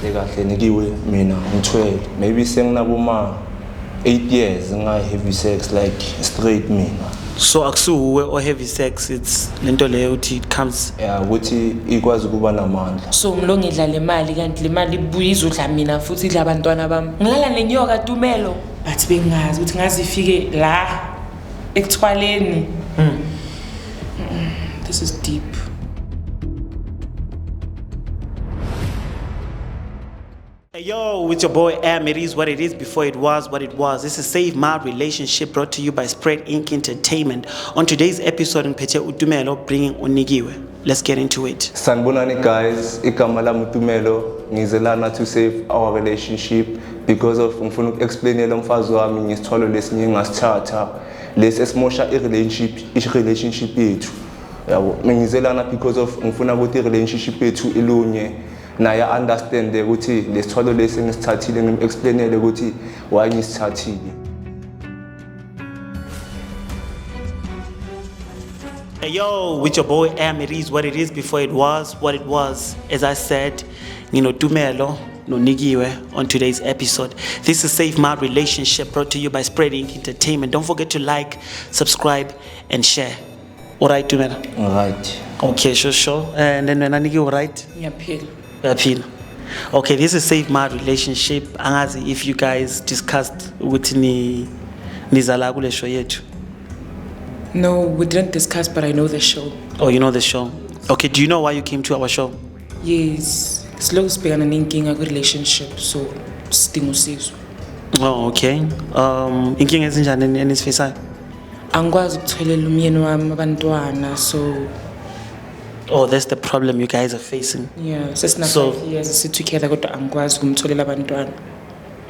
Kahle kahle nikiwe mina ngithwele maybe senginaboma 8 years nga-heavy sex like straight mina. So akusuwe o heavy sex, it's lento leyo uthi it comes. Ya, ukuthi ikwazi ukuba namandla. So ngilo ngidla le mali, kanti le mali ibuye izodla mina futhi idla abantwana bami. Ngilala nenyoka, Tumelo. But bengazi ukuthi ngaze ifike la ekuthwaleni. This is deep. Hey yo, it's your boy M. It is what it is before it was what it was. This is Save My Relationship, brought to you by Spread Inc. Entertainment. On today's episode, ngiphethe uTumelo bringing uNikiwe. Let's get into it. Sanibonani guys, igama lami uTumelo, ngize lana to save our relationship because of ngifuna uku-explainela umfazi wami ngesithwalo lesi ngingasithatha lesi esimosha i-relationship yethu. Yabo, ngize lana because of ngifuna ukuthi i-relationship yethu ilunye, naye understand ukuthi lesithwalo lesi ngisithathile, ngim-explainele ukuthi why ngisithathile. Hey yo, with your boy M. It is what it is before it was what it was. As I said, Tumelo no Nikiwe on today's episode. This is Save My Relationship, brought to you by Spread Inc. Entertainment. Don't forget to like, subscribe, and share. All right, Tumelo? Right. Okay, sure. And then when Nikiwe, right? Ngiyaphila. Uyaphila. Okay, this is Save My Relationship. Angazi if you guys discussed ukuthi ni nizala kule show yethu. No, we didn't discuss, but I know the show. Oh, you know the show. Okay, do you know why you came to our show? Yes. Silokhu sibhekana nenkinga kwi-relationship, so sidinga usizo. Oh, okay. Inkinga ezinjani enisifisayo? Angikwazi ukutholela umyeni wami abantwana, so Oh, that's the problem you guys are facing. Yeah, sesina 5 years si-together kodwa angikwazi ukumtholela abantwana.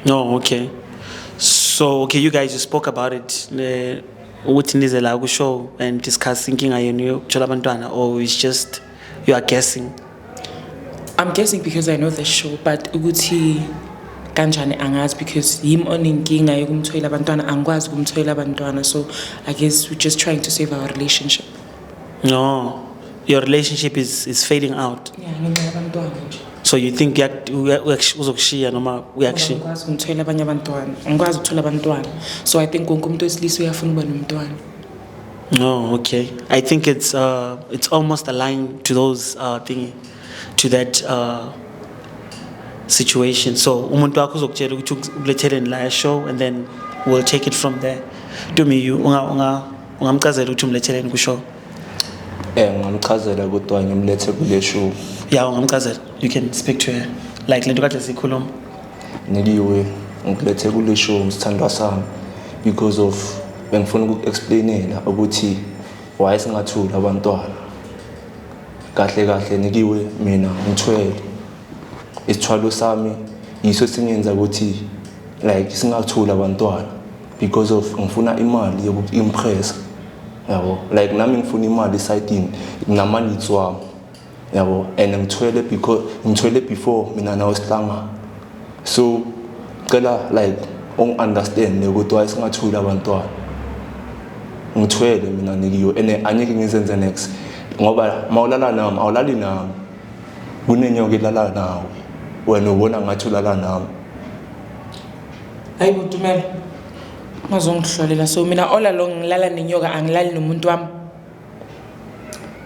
Oh, okay. So, okay, you guys, you spoke about it. Ukuthi nize la ku show and discuss inkinga yenu yokuthola abantwana, or it's just you are guessing? I'm guessing because I know the show, but ukuthi kanjani angazi because yimi onenkinga yokumtholela abantwana, angikwazi ukumtholela abantwana, so I guess we're just trying to save our relationship. No, your relationship is fading out. Yeah, ngenxa yabantwana nje. So you think uzokushiya noma uyakushiya? Angikwazi ukumtholela abanye abantwana, angikwazi ukuthola abantwana. So I think wonke umuntu wesilisa uyafuna ukuba nomntwana. No, okay. I think it's almost aligned to those thingy, to that situation. So umuntu wakho uzokutshela ukuthi ukuletheleni la show, and then we'll take it from there. Tumi, you ungamchazela ukuthi umletheleni ku show? Ngamchazela kodwa ngimlethe kule show. Yeah, ungamchazela. You can speak to her. Like lento kade sikhuluma. Nikiwe, ngikulethe kule show sithandwa sami because of bengifuna ukuexplainela ukuthi why singathuli abantwana. Kahle kahle nikiwe mina ngithwele. Isithwalo sami yiso singenza ukuthi like singathuli abantwana because of ngifuna imali yokuimpress. Yabo, like nami ngifuna imali esayidini nama-needs wami. Yabo, and ngithwele because ngithwele before mina nawe sihlangana. So cela like ungi-understand ukuthi why singathuli abantwana. Ngithwele mina nikiwe and angeke ngizenze next ngoba mawulala nami awulali nami, kunenyoka elala nawe, wena ubona ngathi ulala nami. Hayi bo Tumelo, ungazongihlolela. So mina all along ngilala nenyoka, angilali nomuntu wami.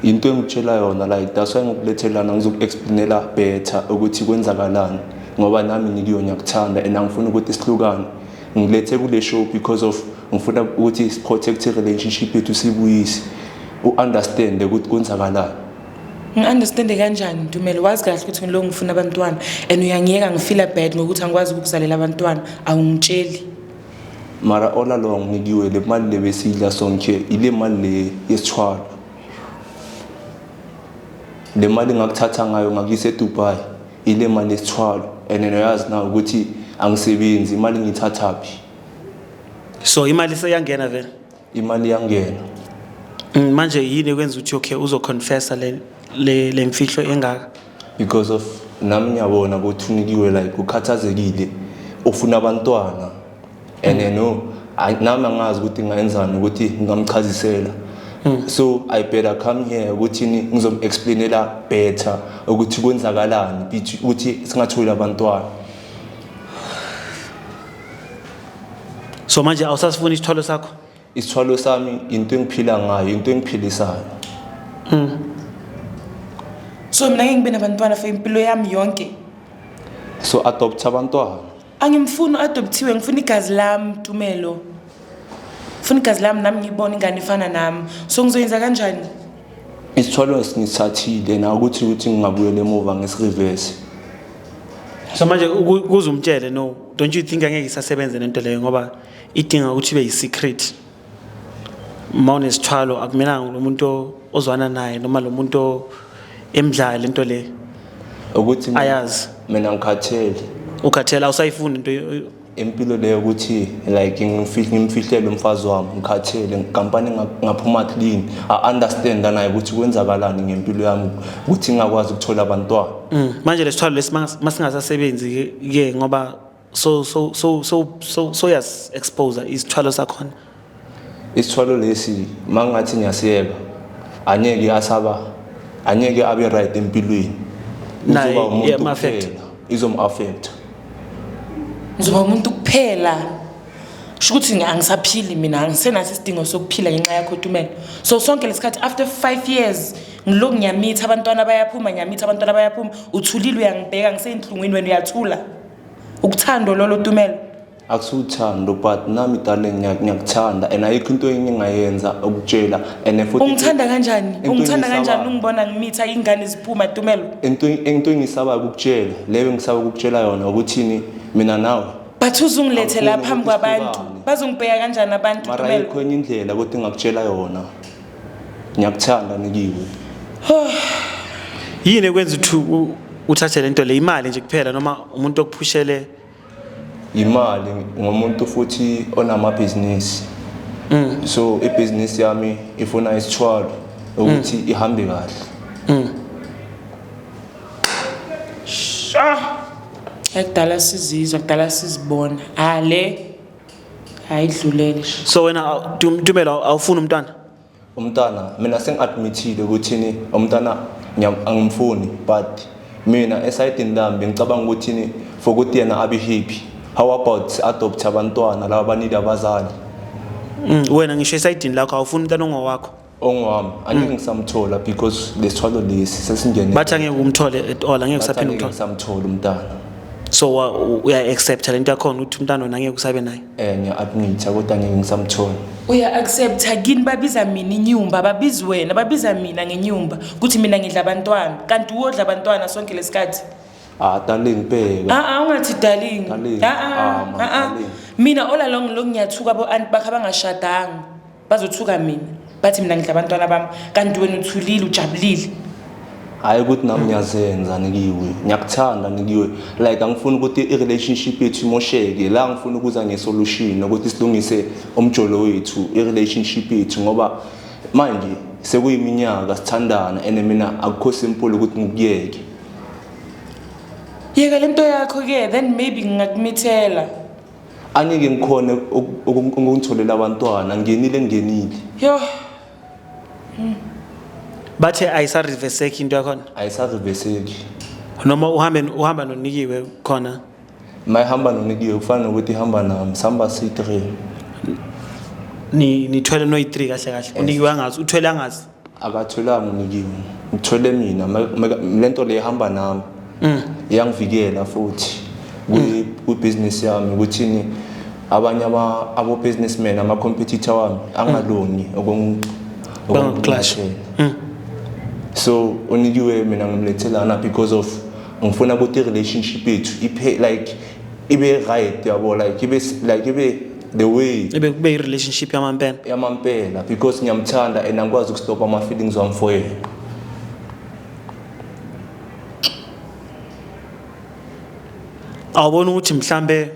Into engikutshela yona like that's why ngikulethelana ngizoku-explainela better ukuthi kwenzakalani ngoba nami nikiyo ngiyakuthanda and angifuni ukuthi sihlukane. Ngilethe kule show because of ngifuna ukuthi si-protect i-relationship yethu, sibuyise u-understand ukuthi kwenzakalani. Ngi-understande kanjani Tumelo? Wazi kahle ukuthi ngilo ngifuna abantwana and uyangiyeka ngifeela bad ngokuthi angikwazi ukukuzalela abantwana, awungitsheli. Mara all along nikiwe le mali le besidla sonke ile mali le yesithwalo. Le mali ngakuthatha ngayo ngakuyisa eDubai ile mali yesithwalo and uyazi na ukuthi angisebenzi, imali ngiyithathaphi? So imali seyangena vele? Imali iyangena. Manje yini ekwenza ukuthi okay uzoconfessa le mfihlo engaka? Because of nami ngiyabona ukuthi unikiwe like ukhathazekile, ufuna abantwana and no nami angazi ukuthi ngayenzani ukuthi ngingamchazisela. So I better come here ukuthi ngizom-explainela better ukuthi kwenzakalani ukuthi singatholi abantwana. So manje awusasifuni isithwalo sakho? Isithwalo sami into engiphila ngayo, into engiphilisayo. So mina ngeke ngibe nabantwana for impilo yami yonke? So adopt abantwana. Angimfuni u-adoptiwe, ngifuna igazi lami, Tumelo. Ngifuna igazi lami, nami ngibone ingane efana nami. So ngizoyenza kanjani? Isithwalo singisithathile na ukuthi ngingabuyela emuva ngesi-reverse. So manje kuze umtshele, no, don't you think angeke isasebenze lento leyo, ngoba idinga ukuthi ibe yi-secret? Uma unesithwalo akumelanga lo muntu ozwana naye noma lo muntu emdlala lento le ukuthi ayazi. Mina ngikhathele. Ukhathele, awusayifuni into Impilo leyo ukuthi like ngimfihlele umfazi wami. Ngikhathele nkampani, ngaphuma clean, a-understand naye ukuthi kwenzakalani ngempilo yami, ukuthi ngingakwazi ukuthola abantwana. Manje lesithwalo lesi masingasasebenzi ke, ngoba so yas expose isithwalo sakhona. Isithwalo lesi mangathi ngiyasiyeka, angeke asaba, angeke abe right empilweni. Naye Uzoba umuntu iyam-affect. kuphela, izom-affect. Ngizoba umuntu kuphela. Kusho ukuthi angisaphili mina, angisenaso isidingo sokuphila ngenxa yakho, Tumelo. So sonke lesikhathi, after 5 years, ngilokhu ngiyamitha abantwana bayaphuma, ngiyamitha abantwana bayaphuma, uthulile uyangibheka ngiseyinhlungwini, wena uyathula. Ukuthando lolo, Tumelo? Akusuthando, but nami darling ngiyakuthanda and ayikho into engingayenza ukutshela and futhi Ungithanda kanjani? Into Ungithanda kanjani engiyisabayo. ungibona ngimitha ingane ziphuma, Tumelo? Into engisabayo ukukutshela, leyo engisaba ukukutshela yona ukuthini, mina nawe But uzungilethe la Angifuni phambi ukuthi kwabantu. sihlukane. Bazongibheka kanjani abantu, Mara Tumelo? ayikho enye indlela ukuthi ngingakutshela yona. Ngiyakuthanda, Nikiwe. Yini ekwenza ukuthi uthathe lento le? Imali nje kuphela noma umuntu okuphushele? Imali, ngomuntu futhi onamabhizinisi. So ibhizinisi yami ifuna isithwalo ukuthi ihambe kahle. Ekudala sizizwa, kudala sizibona. Ah, le ayidlulele. So wena Tumelo, awufuni umntwana? Umntana mina sengi-admithile ukuthi ni umntana angimfuni, but mina esayidini lami bengicabanga ukuthi ni for ukuthi yena abe happy, how about adopt abantwana laba banile abazali? Wena ngisho esayidini lakho awufuni umntwana ongowakho? Ongowami angeke ngisamthola because lesithwalo lesi sesingene. Bathi angeke umthole at all, angeke Bathi usaphinde angeke umthole? ngisamthola umntana. So uya-accepta lento yakhona ukuthi umntwana wena angeke usabe naye? Ngiya-admitha kodwa angeke ngisamthola. Uya-accepta kini babiza mina inyumba, babizi wena, babiza mina ngenyumba ukuthi mina ngidla abantwana, kanti uwodla abantwana sonke lesikhathi. Ah, darling, bheka. Ah ah, ungathi darling. Darling. Ah ah, Ah, man, ah ah. darling. Mina all along lo ngiyathuka abo aunt bakhe abangashadanga. Bazothuka mina. Bathi mina ngidla abantwana bami, kanti wena uthulile ujabulile. Hayi ukuthi nami ngiyazenza, Nikiwe, ngiyakuthanda, Nikiwe. Like angifuni ukuthi i-relationship yethu imosheke la, ngifuna ukuza nge-solution ukuthi silungise umjolo wethu, i-relationship yethu, ngoba manje sekuyiminyaka sithandana and mina akukho simple ukuthi ngikuyeke. Yeka lento yakho ke, then maybe ngingakumithela. Angeke ngikhone ukungitholela abantwana, ngingenile ngingenile. Yo. Bathe ayisa-reverseki into yakhona? Ayisa-reverseki. Noma uhambe uhamba nonikiwe khona? Mayihamba nonikiwe kufana nokuthi ihamba nami, sihamba siyi-three. Ni nithwele noyi-three kahle kahle, unikiwe angazi, uthwele angazi? Akatholanga unikiwe, ngithwele mina. Lento le ihamba nami, iyangivikela futhi kwibhizinisi yami ukuthini abanye abo-businessmen, ama-competitor wami angalungi Bangaku-clash. ukungilahleka. So unikiwe mina ngimlethelana because of ngifuna ukuthi i-relationship yethu iphe like ibe right, yabo, like ibe like ibe the way Ibe kube i-relationship yamampela. Yamampela, because ngiyamthanda and angikwazi ukustop ama-feelings wami for yena. Awubona ukuthi mhlambe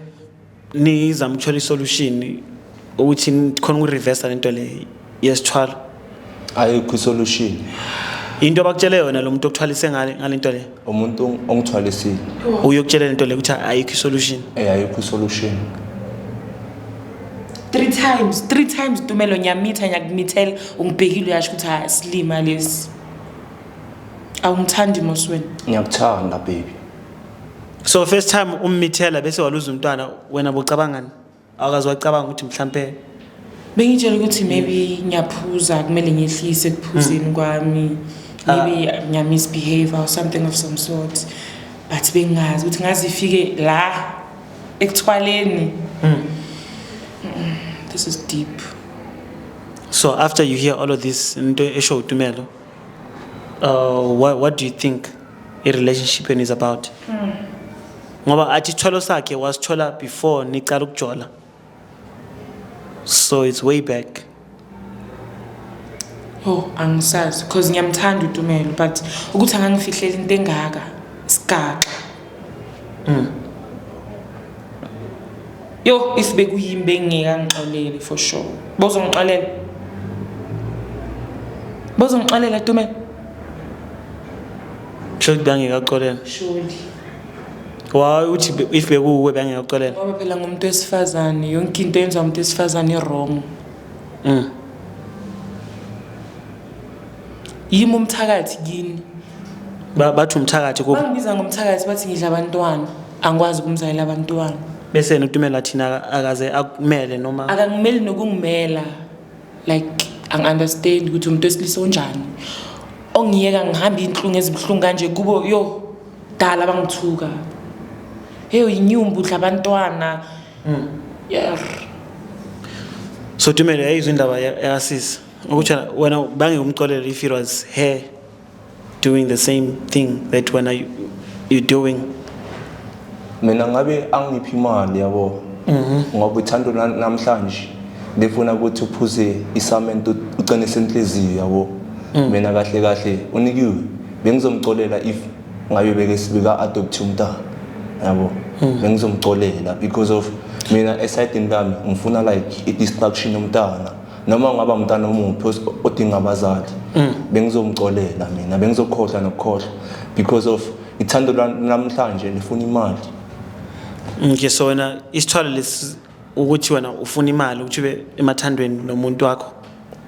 nizama ukuthola i-solution ukuthi khona uku-reverse lento le yesithwalo? Ayikho i-solution. Into abakutshele yona lo muntu okuthwalise ngale nto le? Umuntu ongithwalisile. Uyokutshela lento le ukuthi ayikho i-solution? Ayikho i-solution. Three times, three times, Tumelo, ngiyamitha, ngiyakumithela, ungibhekile uyasho ukuthi ha silima lesi. Awungithandi mos wena. Ngiyakuthanda, baby. So first time ummithela bese waluza umntwana, wena bocabangani? Awukaze wacabanga ukuthi mhlampe Bengitshela ukuthi maybe ngiyaphuza, kumele ngehlise ekuphuzeni kwami. Maybe ngiya-misbehave or something of some sort. But bengingazi ukuthi ngaze ifike la ekuthwaleni. This is deep. So after you hear all of this, into esho uTumelo, what do you think a relationship is about? Ngoba athi isithwalo sakhe wasithola before nicala ukujola, so it's way back. Oh, angisazi because ngiyamthanda uTumelo, but ukuthi angangifihlela into engaka sigaxa. Yo, if bekuyimi bengeke angixolele for sure. Bozongixolela. Bozongixolela, Tumelo. Sho ukuthi bangekaxolela? Surely. Why uthi if bekuwuwe bangekaxolela? Ngoba phela ngumuntu wesifazane, yonke into yenziwa umuntu wesifazane i-wrong. Yimi umthakathi kini. Bathi umthakathi kubo. Bangibiza ngomthakathi, bathi ngidla abantwana. Angikwazi ukumzalela abantwana. Bese yena uTumelo thina akaze akumele noma? Akangimeli nokungimela. Like, angi-understand ukuthi umuntu wesilisa onjani ongiyeka ngihamba iy'nhlungu ezibuhlungu kanje kubo. Yo, dala bangithuka, hey, uyinyumbu, udla abantwana, yeah. So Tumelo, yayizwa indaba yakasisi ukuthi wena bangeke umxolele if it was her doing the same thing that wena you doing? Mina ngabe angiphi imali, yabo, ngoba uthando namhlanje lifuna ukuthi uphuze isamento uqinise inhliziyo, yabo. Mina kahle kahle unikiwe bengizomcolela if ngabe beke sibika adopt umntana, yabo, bengizomcolela because of mina esayidini lami ngifuna like i-distraction yomntana, noma ungaba umntana omuphi odinga abazali, bengizomcolela mina, bengizokhohlwa nokukhohlwa because of ithando namhlanje lifuna imali. Okay, so wena isithwalo lesi ukuthi wena ufuna imali ukuthi ube emathandweni nomuntu wakho?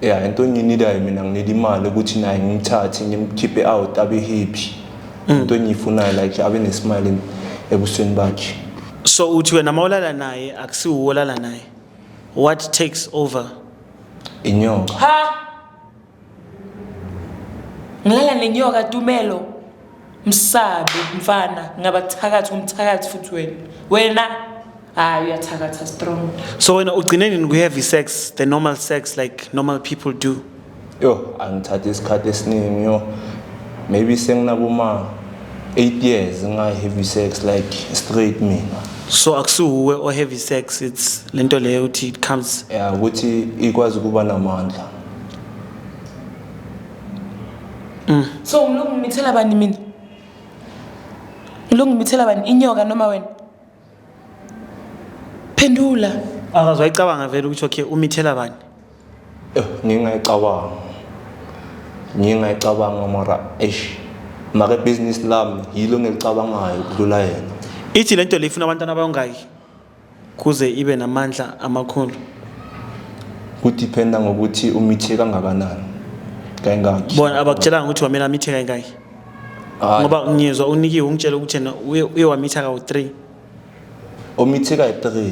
Yeah, into engiyinidayo mina, nginida imali ukuthi naye ngimthathe ngimkhiphe out, abe happy. Into engiyifunayo like abe nesmile ebusweni bakhe. So uthi wena mawulala naye akusiwo olala naye, what takes over? Inyoka. Ha, ngilala nenyoka, Tumelo? Msabe mfana, ngabathakathi, umthakathi futhi wena. Wena hayi, uyathakatha strong. So wena ugcine nini ku-heavy sex, the normal sex like normal people do? Yo, angithatha isikhathi esiningi, yo, maybe senginaboma 8 years nga-heavy sex like straight mina. So akusiwuwe o-heavy sex, it's lento leyo ukuthi it comes? Ya, ukuthi ikwazi ukuba namandla. So ngilokhu ngimithela bani mina? Ngilokhu ngimithela bani, inyoka noma wena? Phendula. Akaze wayicabanga vele ukuthi okay, umithela bani? Yo, ngingayicabanga, ngingayicabanga, mara eish, mara ibhizinisi lami yilo ngilicabangayo kudlula yena. Ithi lento le ifuna abantwana bayongaki kuze ibe namandla amakhulu? Kudiphenda ngokuthi umithe kangakanani, kayingaki. Bona abakutshelanga ukuthi wamele amithe kayingaki? Hhayi. Ngoba ngiyezwa unikiwe ungitshela ukuthi yena uye wamitha kawu-3. Umithe kayi-3,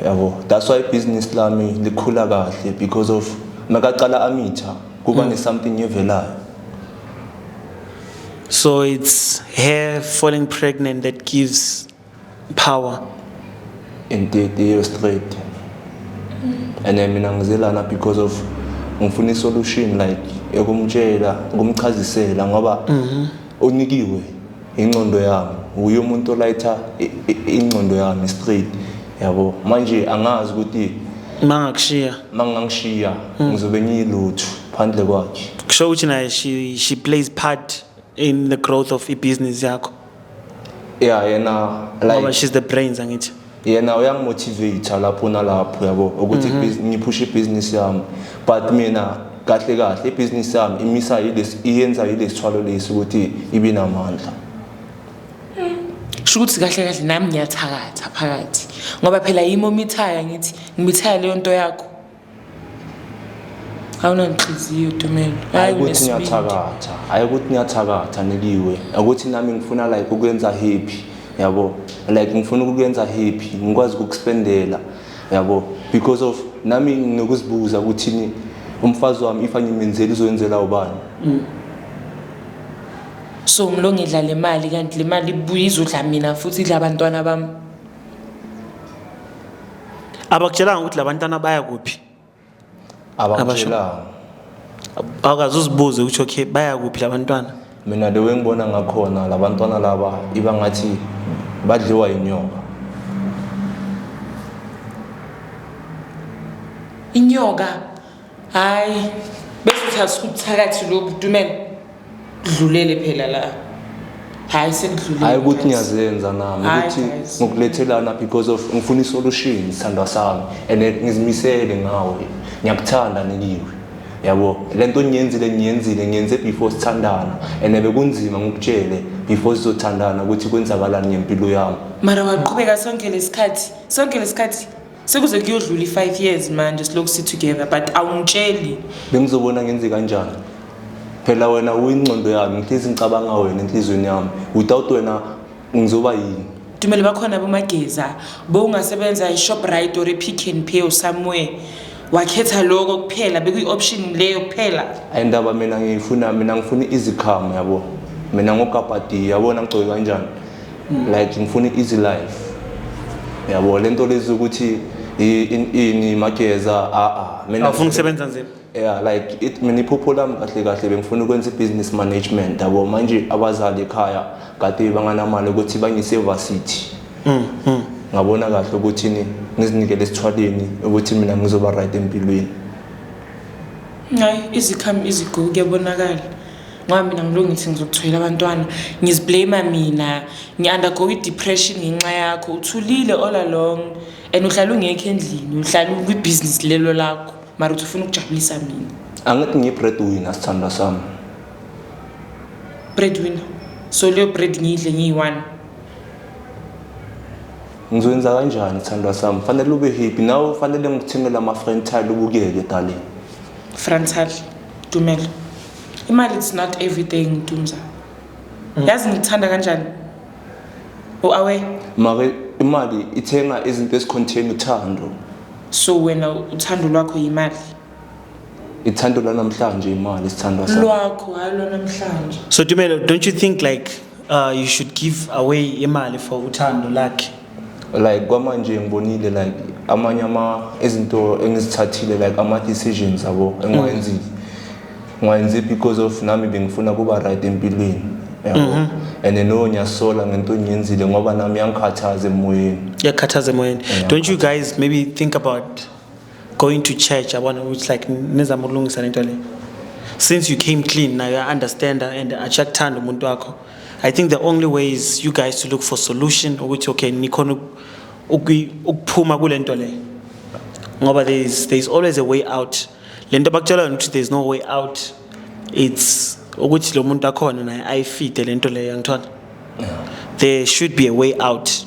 yabo. That's why ibhizinisi lami likhula kahle because of makaqala amitha kuba ne-something evelayo. So it's her falling pregnant that gives power? Into straight, and then mina ngizelana because of ngifuna i-solution like ekumtshela, ukumchazisela, ngoba unikiwe ingqondo yami, uye umuntu olayitha ingqondo yami straight, yabo. Manje angazi ukuthi mangakushiya mangangishiya ngizobe ngiyilutho phandle kwakhe. Kusho ukuthi naye she plays part in the growth of ibhizinisi yakho? Yeah, yena Ngoba like she's the brains, angithi? Yena uyangimotivate lapho nalapho, yabo, ukuthi ngiphushe ibhizinisi yami, but mina kahle kahle ibhizinisi yami imisa yilesi, iyenza yilesithwalo lesi ukuthi ibe namandla. Kusho ukuthi kahle kahle nami ngiyathakatha phakathi, ngoba phela yimi omithaya, ngithi ngimithaya leyo nto yakho. Awunanhliziyo, Tumelo. Hayi ukuthi unesibindi. Ngiyathakatha, hayi ukuthi ngiyathakatha, Nikiwe. Ukuthi nami ngifuna like ukuyenza happy, yabo, like ngifuna ukuyenza happy, ngikwazi ukukuspendela, yabo, because of nami nginokuzibuza ukuthi ni umfazi wami, if angimenzeli, uzoyenzela ubani? So ngilo ngidla le mali, kanti le mali ibuye izodla mina futhi, idla abantwana bami. Abakutshelanga ukuthi labantwana baya kuphi? Abakutshelanga. Awukaze uzibuze ukuthi okay, baya kuphi labantwana? Mina the way ngibona ngakhona, labantwana laba iba ngathi badliwa inyoka. Inyoka? Hayi, bese uthatha ubuthakathi lobu, Tumelo, kudlulele phela la. Hayi, sekudlulele. Hayi ukuthi Guys. Ngiyazenza nami Hayi, ukuthi guys. ngokulethelana because of ngifuna isolution, sithandwa sami, and ngizimisele ngawe, ngiyakuthanda, Nikiwe, yabo. Lento ngiyenzile, ngiyenzile, ngiyenze before sithandana, and bekunzima ngikutshele before sizothandana ukuthi kwenzakalani ngempilo yami. Mara waqhubeka sonke lesikhathi, sonke lesikhathi, sekuze kuyodlula i-5 years manje silokhu si-together, but awungitsheli. Bengizobona ngenze kanjani phela? Wena uyingcondo yami, ngihlezi ngicabanga wena enhliziyweni yami. Without wena ngizoba yini? Tumelo, bakhona bomageza, bowungasebenza i-Shoprite or i-Pick and Pay or somewhere. Wakhetha loko kuphela, bekuyi-option leyo kuphela. Ayindaba, mina ngifuna, mina ngifuna i-easy come, yabo. Mina ngokapati, yabona ngigcoke kanjani, like ngifuna i-easy life, yabo. Lento lezi ukuthi ini mageza, a a mina Awufuna ukusebenza nzima? Yeah, like it, mina iphupho lami kahle kahle bengifuna ukwenza i-business management, yabo. Manje abazali ekhaya kade banganamali ukuthi bangise varsity. Ngabona kahle ukuthi ni ngizinikele esithwaleni ukuthi mina ngizoba right empilweni. Hayi, easy come, easy go, kuyabonakala, ngoba mina ngilungu ngithi ngizokutholela abantwana, ngiziblame mina, ngi-undergo i-depression ngenxa yakho. Uthulile all along and uhlala ungekho endlini, uhlala kwibhizinisi lelo lakho, mara uthi ufuna ukujabulisa mina. Angithi ngiyi-breadwinner, sithandwa sami. Breadwinner, so leyo bread ngiyidle ngiyi-one? Ngizoyenza kanjani, sithandwa sami? Fanele ube happy nawe, fanele ngikuthengele ama-frontal, ubukeke, darling. Frontal, Tumelo? Imali, it's not everything. Tumza, yazi ngikuthanda kanjani, u-awe. Mara imali ithenga izinto ezicontain uthando. So wena uthando lwakho yimali? Ithando lanamhlanje imali, sithandwa sami. Lwakho, hayi lwanamhlanje. So Tumelo, don't you think like you should give away imali for uthando lakhe? Like kwamanje ngibonile like amanye ama izinto engizithathile, like ama-decisions, yabo, engiwayenzile, ngiwayenze because of nami bengifuna kuba right empilweni, yabo, and no, ngiyasola ngento engiyenzile ngoba nami yangikhathaza emoyeni. Iyakhathaza emoyeni. Don't you guys maybe think about going to church, yabona, which like nizama ukulungisa lento le? Since you came clean now, you understand and achakuthanda umuntu wakho. I think the only way is you guys to look for solution ukuthi okay, nikhona ukuphuma kule nto le, ngoba there is always a way out. Le nto bakutshela yona ukuthi there is no way out, it's ukuthi lo muntu akhona naye ayifide le nto leyo, angithola. There should be a way out.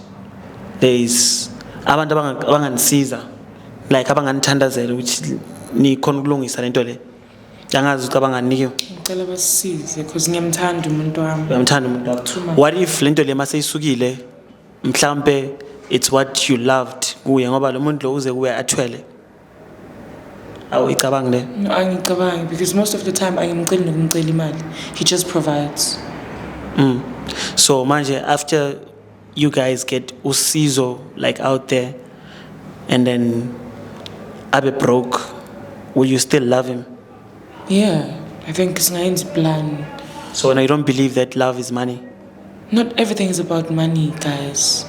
There is abantu abanganisiza, like abanganithandazela ukuthi nikhona ukulungisa lento le. Angazi, ucabangani, Nikiwe? Ngicela basisize because ngiyamthanda umuntu wami. Uyamthanda umuntu wakho. Too much. What if lento le maseyisukile, mhlambe it's what you loved kuye, ngoba lo muntu lo uze kuye athwele? Awuyicabangi le? No, angicabangi because most of the time angimceli nokumcela imali, he just provides. So manje after you guys get usizo like out there and then abe broke, will you still love him? Yeah, I think singayenza plan. So now you don't believe that love is money? Not everything is about money, guys.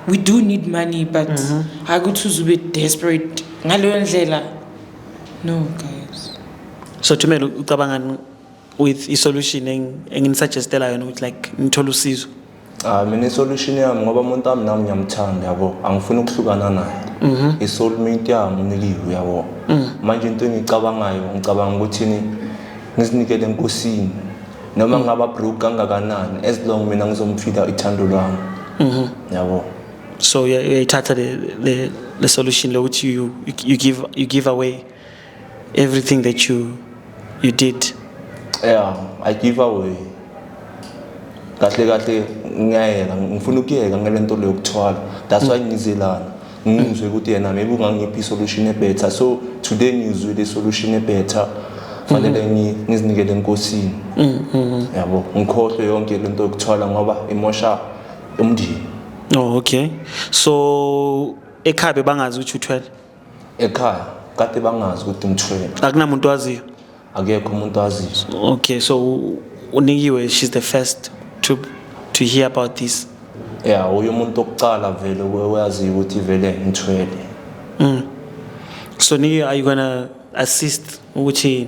We do need money, but akuthi uze ube desperate ngaleyo ndlela. No, guys. So Tumelo, ucabangani with i-solution enginisuggestela yona ukuthi like nithole usizo? Ah, mina isolution yami, ngoba umuntu wami nami ngiyamthanda, yabo, angifuni ukuhlukana naye, i-soulmate yami uNikiwe, yabo. Manje into engiyicabangayo, ngicabanga ukuthi ni ngizinikele enkosini, noma ngingaba broke kangakanani, as long mina ngizomfila ithando lwami. Yabo. So uyayithatha le solution lokuthi you give away everything that you did. Yeah, I give away. Kahle kahle ngiyayeka, ngifuna ukuyeka ngale nto leyo yokuthwala. That's why ngizelana ngizwe ukuthi yena maybe ungangiphi i-solution ebetter. So today ngizwile i-solution ebetter, fanele ngizinikele enkosini, yabo, ngikhohlwe yonke lento yokuthwala ngoba imosha umndeni. Oh, okay. So ekhaya bebangazi ukuthi uthwele? Ekhaya kade bangazi ukuthi ngithwele. Akunamuntu waziyo? Akekho umuntu waziyo. Okay, so uNikiwe, she's the first to hear about this. Ya, uye umuntu wokucala vele oyaziyo ukuthi vele ngithwele. So Nikiwe, are you gonna assist ukuthi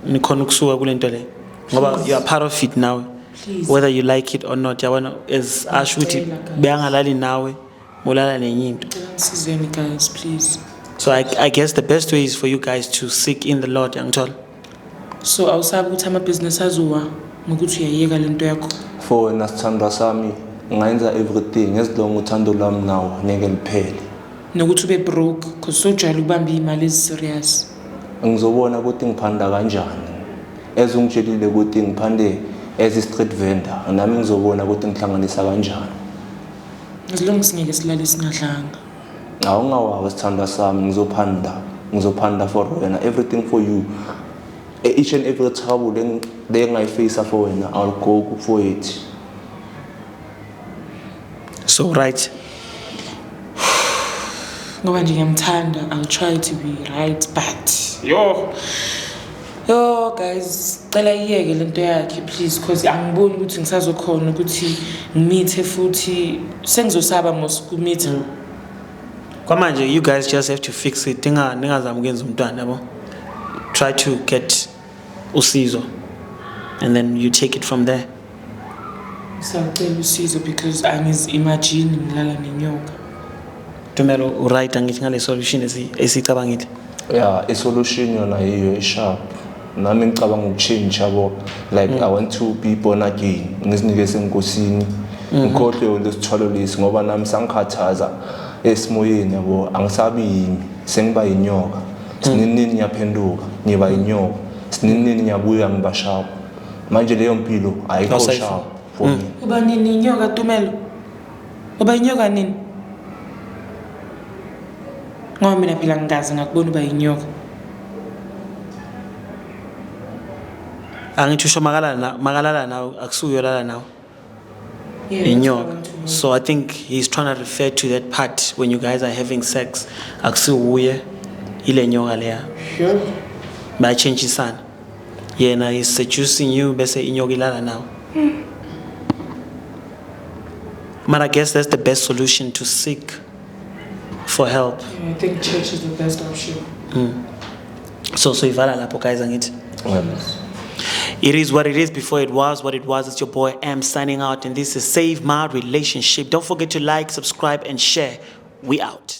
nikhona ukusuka kule nto le? Ngoba you are part of it now. Please. Whether you like it or not, yabona, as asho ukuthi Ngiyacela, guys. beyangalali nawe, ulala nenye into. Sizeni guys, please. So I guess the best way is for you guys to seek in the Lord, yangithola. So awusabi ukuthi amabhizinisi azowa ngokuthi uyayeka lento yakho? For wena sithandwa sami ngingayenza everything, as long uthando lwami nawo ngeke liphele. Nokuthi ube broke, cause sojwayele ukubamba iy'mali ezi-serious. Ngizobona ukuthi ngiphanda kanjani. As ungitshelile ukuthi ngiphande as i-street vendor, nami ngizobona ukuthi ngihlanganisa kanjani. As long singeke silale singadlanga. Awungawawa sithandwa sami, ngizophanda, ngizophanda for wena, everything for you. Each and every trouble le engayifeyisa for wena, I'll go for it. So right. Ngoba nje ngiyamthanda, I'll try to be right, but yo yo guys, cela iyeke lento yakhe please, cause angiboni ukuthi ngisazokhona ukuthi ngimithe futhi sengizosaba mos kumitha. Kwamanje you guys just have to fix it. Ningazami ukwenza umntwana, yabo. Try to get usizo and then you take it from there. Siyacela usizo because angizi-imagine ngilala nenyoka. Tumelo, right, angithi ngale solution esicabangile. Ya, i-solution yona yiyo i-sharp. Nami ngicabanga uku-change, yabo, like I want to be born again, ngizinikeze enkosini, ngikhohlwe lesithwalo lesi ngoba nami sangikhathaza esimoyeni, yabo. Angisabi yimi, sengiba yinyoka. Sininini ngiyaphenduka ngiba yinyoka, sininini ngiyabuya ngiba sharp. Manje leyo mpilo ayikho Awusayifuni. sharp for me. Uba nini inyoka, Tumelo? Uba inyoka nini? Ngoba mina phela ngikaze ngakubona uba inyoka. Angithi usho makalala nawe akusuye uyolala nawe. Yeah, that's what I Inyoka. want to know. So I think he's trying to refer to that part when you guys are having sex. Akusiwuye ile nyoka leya. Sure. Bayachenjisana. Yena is seducing you bese inyoka ilala nawe. But I guess that's the best solution, to seek for help. Yeah, I think church is the best option. So ivala lapho guys, angithi. Yeah. It is what it is before it was what it was. It's your boy M signing out, and this is Save My Relationship. Don't forget to like, subscribe, and share. We out.